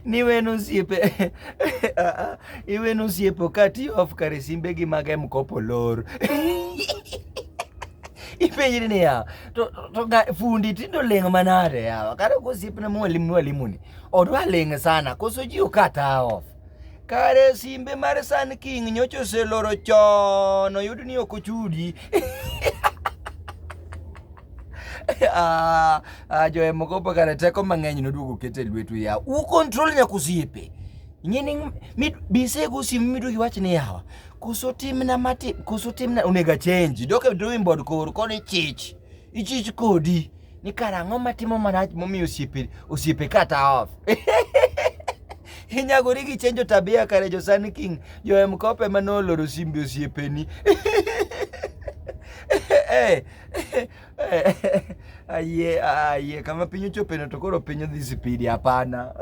Niweno osiepe iweno osiepe okati off kare simbegi mag M-Kopa olor. Ipenjri niya, to fundi tinde oling' manade yawa? Kata ka osiepna mwalimu mwalimu ni odwa ling' sana koso ji okata off. Kare simbe mar Sun King nyocha oseloro chon oyud ni ok ochudi. Ah, ah, jo M-Kopa kare teko mang'eny noduogo keto e lwetu yawa. U control nyaka osiepe. Ing'e ni bisego simu miduogo iwach ni yawa. Koso timna mati, koso timna onego achange. Dok e drawing board koro koni chich. Ichich kodi. Ni kara ang'o matimo marach momiyo osiepe osiepe kata off. Inyagori gi chenjo tabia kare jo Sun King, jo M-Kopa ema noloro simbe osiepeni. Eh, eh, ayie ayie kama piny ochopeno to koro piny odhi sipidi hapana.